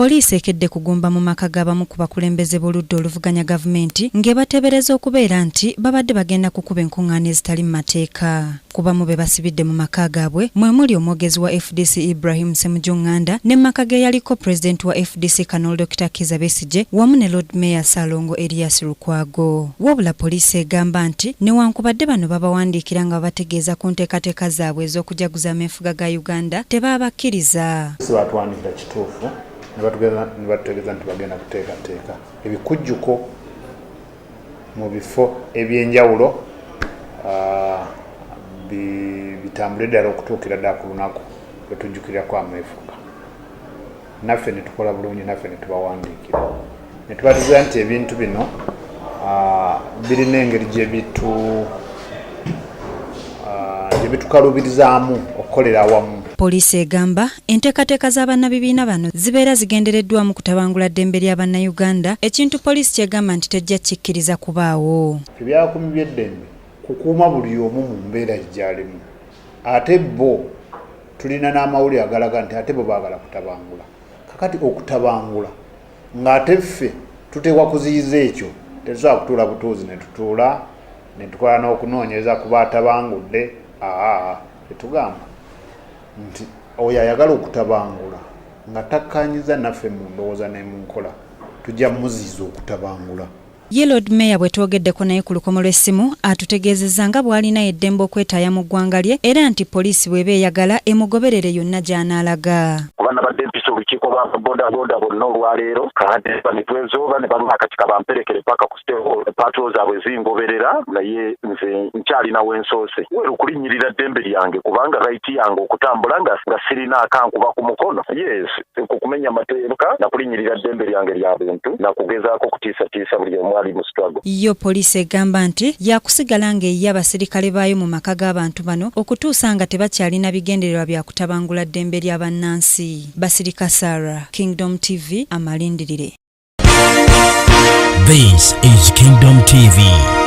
Poliisi ekedde kugumba mu maka g'abamu ku bakulembeze b'oludda oluvuganya gavumenti ng'ebateebereza okubeera nti babadde bagenda kukuba enkungaana ezitali mu mateeka. Ku bamu be basibidde mu maka gaabwe mwe muli omwogezi wa fdc Ibrahim Ssemujju Nganda ne mu maka g'eyaliko pulezidenti wa fdc Colonel Dokita Kizza Besigye wamu ne Lord Mayor Ssaalongo Erias Lukwago. Wabula poliisi egamba nti newankubadde bano babawandiikira nga babategeeza ku nteekateeka zaabwe ez'okujaguza ameefuga ga Uganda tebabakkiriza. Si batwandikira kituufu ne batutegeeza nti bagenda kuteekateeka ebikujjuko mu bifo ebyenjawulo bitambule ddala okutuukira ddala ku lunaku lwe tujjukirako ameefuga. Naffe ne tukola bulungi, naffe ne tubawandiikira ne tubategeeza nti ebintu bino birina engeri gye bitukaluubirizaamu okukolera awamu. Poliisi egamba enteekateeka za bannabibiina bano zibeera zigendereddwamu kutabangula ddembe lya Bannayuganda, ekintu poliisi ky'egamba nti tejja kikkiriza kubaawo. Ebyabakuumi by'eddembe kukuuma buli omu mu mbeera gy'alimu, ate bo tulina n'amawulire agalaga nti ate bo baagala kutabangula. Kakati okutabangula ng'ate ffe tuteekwa kuziyiza ekyo, tetusobola kutuula butuuzi ne tutuula ne tukola n'okunoonyereza ku baatabangudde. Aa, tetugamba nti oyo ayagala okutabangula nga takkaanyiza naffe mu ndowooza ne mu nkola, tujja muziyiza okutabangula. Ye Lord Mayor bwe twogeddeko naye ku lukomo lw'essimu atutegeezezza nga bw'alina eddembe okwetaaya mu ggwanga lye era nti poliisi bw'eba eyagala emugoberere yonna gy'anaalaga. Kuba nabadde mpisa olukiiko lwa bodaboda bonna olwaleero, kakati ne twezooba ne bagamba kati kabamperekere paka ku patrol zaabwe zingoberera, naye nze nkyalina wensoose weeru kulinnyirira ddembe lyange, kubanga right yange okutambula nga sirina akankuba ku mukono. Yes, ku kumenya amateeka nakulinnyirira ddembe lyange lya buntu, nakugezaako okutiisatiisa buli omu ali mu struggle. Yo poliisi egamba nti yakusigala ng'eyiye abasirikale baayo mu maka g'abantu bano okutuusa nga tebakyalina bigendererwa bya kutabangula ddembe lya bannansi. Basirika Sarah, Kingdom TV, amalindirire. This is Kingdom TV.